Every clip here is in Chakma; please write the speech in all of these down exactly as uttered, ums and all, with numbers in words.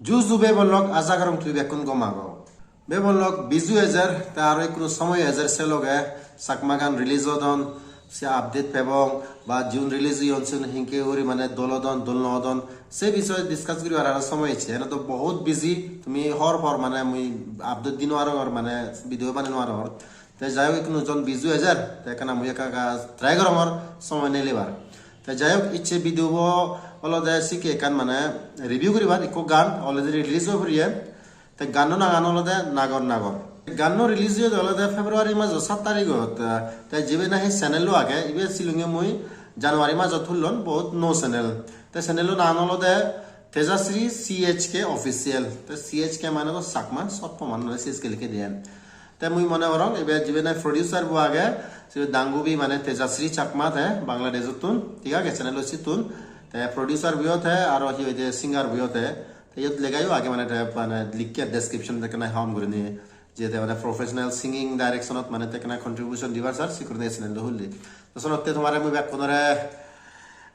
Ju ju bebonlok, aja gorong tumi bekkun gom ago. Bebonlok, Biju ejer, te aro ekkunu somoy ejer, se loge Chakma gan release odon, se update pebong, ba jiun release oyon siun hinke guri mane dol odon, dol no odon, se bisoye discuss guribar aro somoy ecche. Ene to bohut busy, tumi hor hor mane mui update di no arongor, mane video banei no arongor. Te jai hok, ikkunu jon Biju ejer, te ekkana mui ekka ekka try gorongor somoy nelibar. Te jai hok, icche video bo olode sikke ekkan mane review guribar, ikko gan already release oi puriye. Te ganno nangan olode Nagor Nagor. Ganno release oyede olode February majo saat tarigot. Te jibe nahi channel-o age, ibe silunge mui January majot hullon, bohut nuo channel. Te channel-o nangan olode Tejasri C H K Official. Te C H K mane do Chakma, short form an C H K likke diyen. Te mui mone gorong ibe jibe nahi producer bo age, sibe Dangubi mane Tejasri Chakma te Bangladesh-ottun, thik age, channel-o sittun. Te producer boyo te, aro hi hoide singer boyo te. Te iyot legayo age mane te mane likke description te ekkena hom gurinei je te mane professional singing direction-ot mane te ekkena contribution dibar sar, sikkuri channel-o hulli. To sonotte tomare mui bekkunore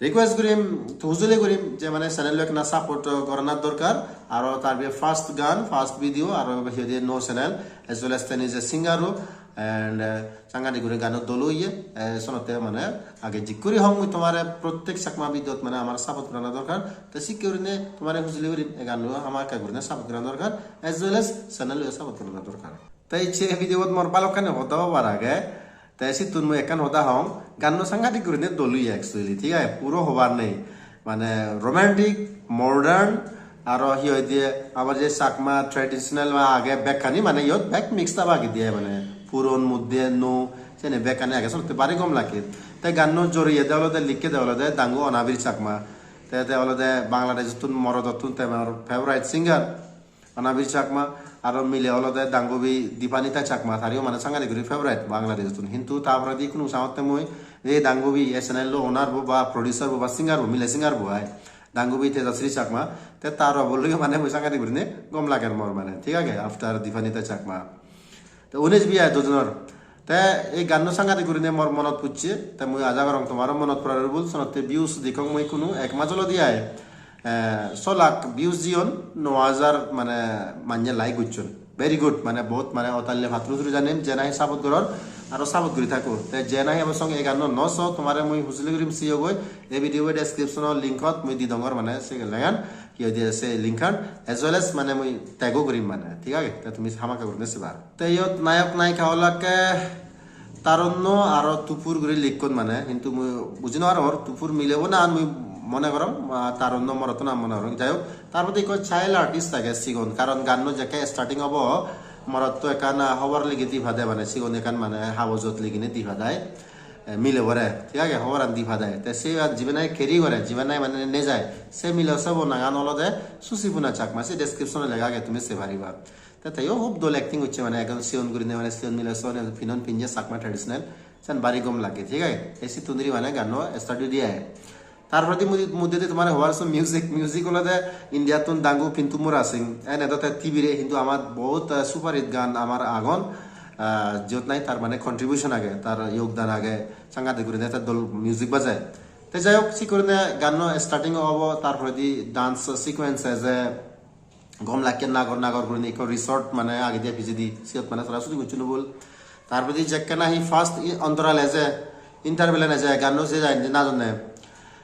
request gurim, to hujuli gurim je mane channel-o ekkena support gorana dorkar, aro tar biye first gan, first video, aro hi hoide nuo channel, as well as te nije singer-o, and, eh, sanghatik guri gano dol oye, eh, sonotte mane age jikkuri hong mui tomare prottek Chakma video-t mane amar support gorana dorkar, te sikke gurinei tomare hujuli gurim, e ganno hamakkai gurinei support gorana dorkar, as well as channel-o support gorana dorkar. Te icche video-t mor balokkani hoda hobar age. Te sittun mui ekkan hoda hong, ganno sanghatik gurinei dol oye actually, thik age? Puro hobar nei. Mane romantic, modern, aro hi hoide amar je Chakma traditional ma age bekkani mane iyot bek mix up age diye mane puron moddhe nuo seni bekkani age, sonotte bari gom lakke. Te ganno joriyede olode likkede olode Dangu Onabir Chakma. Te, te olode Bangladesh-ottun morodottun te mor favorite singer. Anabir Chakma, aro mile olode Dangubi Dipanita Chakma, tariyo mane sanghatik guri favorite Bangladesh-ottun. Hintu ta poredi ikkunu sangotte mui, ei Dangubi, ei channel-o owner bo ba producer bo ba singer bo, mile singer bo ai. Dangubi Tejasri Chakma, te tar obolloyo mane mui sanghatik gurinei gom lager mor mane, thik age, after Dipanita Chakma. Te unis bi ai dujonor. Te ei ganno sanghatik gurinei mor monot pucche, te mui aja gorong tomaro monot porar bul, sonotte views dikkong mui ikkunu ek maj olode ai. Eh, so lakh views jeyon, no hajar mane manye like gocchon. Very good, mane bohut mane otalle patturu turu janim, je nahi support goror, aro support guri thakko. Te je nahi ebo song ei ganno no so, tomare mui hujuli gurim siyogoi, ei video description-o link-ot mui di dongor mane se lengan, hi hoide se link-an, as well as mane mui tag-o gurim mane, thik age? Te tumi hamakkai gurinei sebar. Te iyot nayok nayika olakke Tarunno aro Tupur guri likkon mane, hintu mui buji nw parongor Tupur milebo na, mui mone gorong, ah, Tarunno morotto na mone gorong. Jai hok, tar poredi ikko child artist age sigon, karon ganno jekke starting obo, morotto ekkan, ah, hobor ligi di pade mane, sigon ekkan mane habojot ligine di padai, eh, milebore, thik age, hoboran di padai. Te se jibe nahi carry gore, jibe nahi mane nejai, se mile sobo nangan olode Susipuna Chakma, se description-ot lega age, tumi sei pariba. Te teyo hub dol acting gocche mane, ekdom sigon gurinei mane, sigon mile sone pinon pinje Chakma traditional, sen bari gom lage, thik age? Ei sittun dhuri mane ganno start oi diye age. Tar poredi mui, mui jodi tomare hobar so music, music olode India tun Dangu Pintu Murasing, ene do te T V re hintu amar bahut, ah, super hit gan amar agon, ah, jiyot nahi tar mane contribution age, tar yogdan age, sanghatik gurinei te dol music bajai. Te jai hok, sik gurinei ganno starting obo, tar poredi dance sequence eje, gom lakke nagor nagor gurinei ikko resort mane agede pijedi, siyot mane tara shooting gocchon bol. Tar poredi jekke nahi first i-, ontoral eje, interval an eje, ganno se jai indi najonne.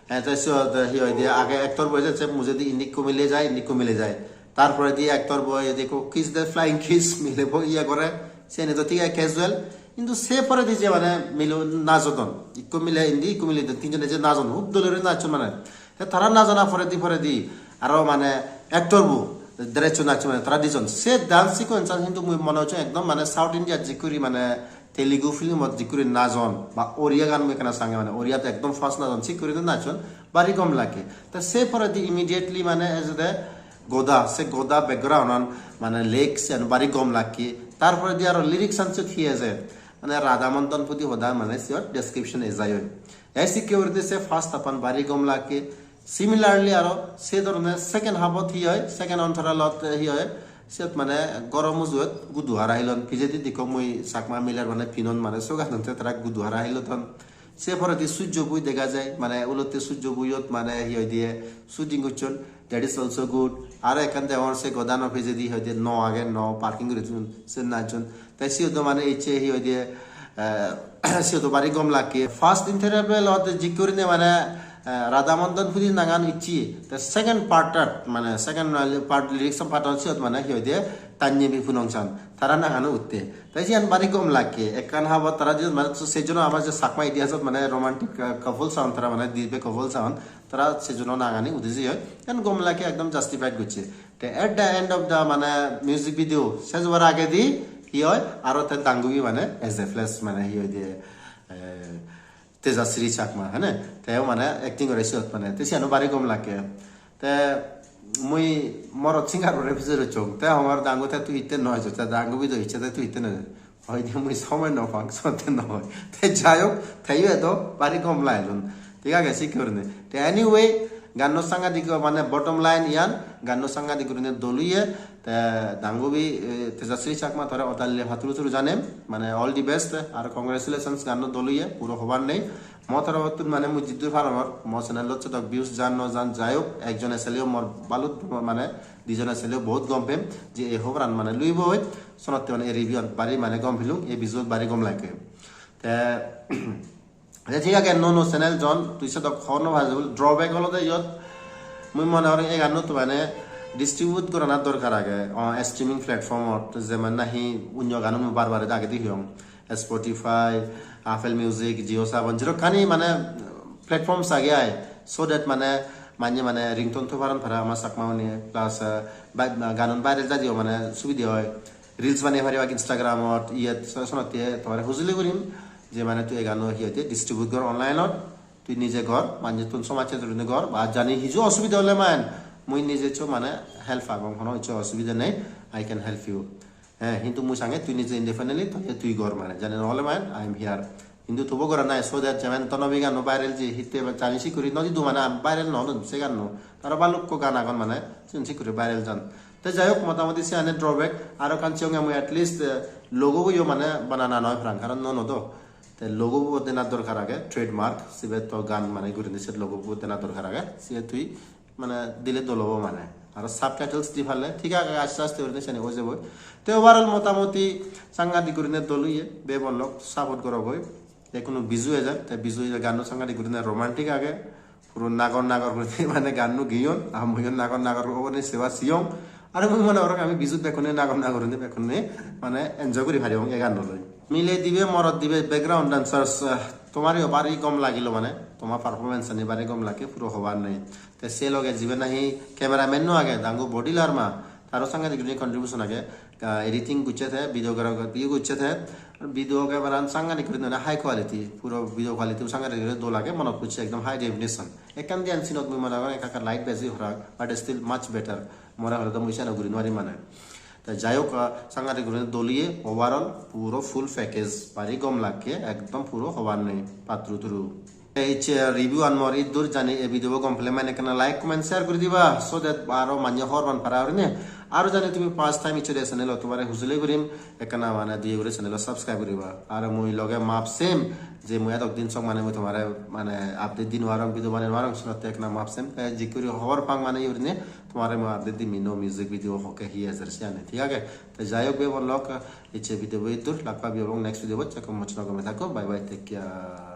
Eh, te siyot, eh, hi hoide, age actor bo eje, se mujedi indi ikko mile jai, indi ikko mile jai. Tar poredi actor bo indi ikko kiss de, flying kiss, mile bo iye gore, siyeni do thik age casual. Hintu se poredi je mane mile najodon, ikko mile indi, ikko mile indi, tinjone je najon, hub dole guri nachon mane. Te tara najana poredi poredi aro mane actor bo dress-un acche mane tara dijon. Se dance sequence-an hintu mui mone hocche ekdom mane South India jikkuri mane Telugu film-ot jikkuri najon ba Oriya gan mui ekkena sange mane Oriya-t ekdom fast najon, sikkuri do nachon, bari gom lage. Te se poredi immediately mane ejede goda, se goda background-an mane lake siyan bari gom lage. Tar poredi aro lyrics-an siyot hi eje, mane Radha Madan pudi hoda mane siyot description ejai oi. Ei sikke gurinei se first half-an bari gom lage. Similarly aro se dhoroner second half-ot hi oi, second ontoralot hi oi, siyot mane goro mujuot gudu hara hilon. Pijedi dikko mui Chakma miler mane pinon mane sogadon te tara gudu hara hilodon. Se poredi Surjo Bui dega jai, mane ulotte Surjo Buiyot mane hi hoide shooting gocchon, that is also good. Aro ekkan degongor se godano pijedi hi hoide no age, no parking guri toyon, se najjon. Te siyot do mane icche hi hoide, eh, siyot do bari gom lakke. First interval ot jik gurine mane, eh, Radha Mohan Puri nangan icche. Te second part ot, mane second part, lyrics part ot siyot mane hi hoide Tanyebi Phunongchang. Tara nangano utte. Te siyan bari gom lakke. Ekkan habor tara jiyot mane se jono amar je Chakma itihasot mane romantic, eh, couples agon, tara mane dibe couples agon. Tara se jono nangani udi jeyoi. Ekkan gom lakke, ekdom justified gocche. Te at the end of the mane music video, sej obar agedi hi oi, aro te dangubi mane as a flash mane hi hoide, eh, Tejasri Chakma, hene? Teo mane acting gore siyot mane. Te siyano bari gom lakke. Te mui morot singer ore pijor gocchong. Te hongor dangu te tui hitte no ejo, te dangubi do icche te tui hitte no ejo. Hoide mui somoy no pang, sotte no hoi. Te jai hok, teyo edo bari gom lailun. Thik age, sikke gurinei. Te anyway, ganno sangadik mane bottom line iyan, ganno sangadik gurinei dol oye. Te dangubi, eh, Tejasri Chakma tore odalle paturu turu janem, mane all the best, ar congratulations, ganno dol oye, puro hobar nei. Mo torobottun mane mui jiddur parongor, mo channel-ot sedok views jan no jan, jai hok, ekjone seleyo mor balut mane, dijone seleyo bahut gom pem, je ei hobaran mane luibo oi, sonotte mane ei review-an bari mane gom pelung, ei visual bari gom lakke. Te, te thik age, nuo nuo channel jon, tui sedok hobor no pajebul, drawback olode iyot, mui mone gorong ei ganno to mane distribute gorana dorkar age, o, streaming platform-ot, jemon nahi onyo ganun mui bar bar dagedi hoyong. Spotify, Apple Music, JioSaavn, jedokkani mane platforms age ai, so that mane manye mane ringtone thoi paron para ama Chakma une, plus, eh, ba-, ganun viral jadiyo mane subide oi. Reels banei paribak Instagram-ot, iyet so-, sonotte tomare hujuli gurim je mane tui ei ganno hi hoide distribute gor online-ot, tui nije gor, manjettun somajje durine gor, ba jani hiju osubide ole man, mui nije cho mane help agong, hono hiju osubide nei, I can help you. He, hintu mui sange tui nije independently, tui, tui gor mane, jani no ole mane, I am here. Hintu tobo gora nai, so that jemen Tonobi ganno viral je, hitte ba jani sikuri no didu mane, am viral no odun se ganno. Aro balukko gan agon mane, siun sikuri viral jan. Te jai hok, motamoti siyane drawback, aro ekkan siyonge mui at least, eh, logo bo yo mane banana noi parang, karon no no do. Te logo bo dena dorkar age, trademark, sibe to gan mane gurinei se logo bo dena dorkar age, sibe tui mane dile dol obo mane. Aro subtitles di parle thik age, aste aste gurinei seni oi jebo. Te overall motamoti sangadik gurinei dol oye, bebon lok support gorogoi. Te hono Biju ejer, te Biju ejer ganno sangadik gurinei romantic age. Puro nagor nagor gurinei mane ganno giyon, ar muiyo nagor nagor obo ne seba siyong. Aro mui mone gorong ami Bijut bekkune nagor nagor gurinei bekkune mane enjoy guri paribong ei ganno loi. Mile dibe, morot dibe, background dancers, eh, tomar yo bari gom lagilo mane, toma performance ani bari gom lage, puro hobar nei. Te se loge jibe nahi cameraman no age, dangu Body Larma, taro sangadik gurinei contribution age, ah, editing gocche te, videography gocche te, video camera an sangadik gurinei high quality, puro video quality sangadik gurinei dol age, monot gocche ekdom high definition. Ekkan diyan scene ot mui mone gorong ekka ekka light bej oye parapang, but still much better. More hole do mui siyano guri nw parim mane. Te jai hok, ah, sangadik gurinei dol oye, overall puro full package, bari gom lakke, ekdom puro hobar nei, patturu turu. Te icche review an mor iddur, jani ei video bo gom pele mane ekkana like, comment, share guri diba, so that aro manye hobor pan para gurinei. Aro jani tumi first time icche de channel ot, tomare hujuli gurim, ekkana mane doye guri channel o subscribe guriba. Aro mui loge map sem je mui edok din sok mane mui tomare mane update di nw parong, video banei nw parong, senotte ekkana map sem. Te jik guri hobor pang mane gurinei tomare mui update dim, nuo music video hokke hi ejer siyani, thik age? Te jai hok, bebon lok, icche video bo iddur, lak pabi obong next video bot, sekkon mocchona gome thakko, bye bye, take care.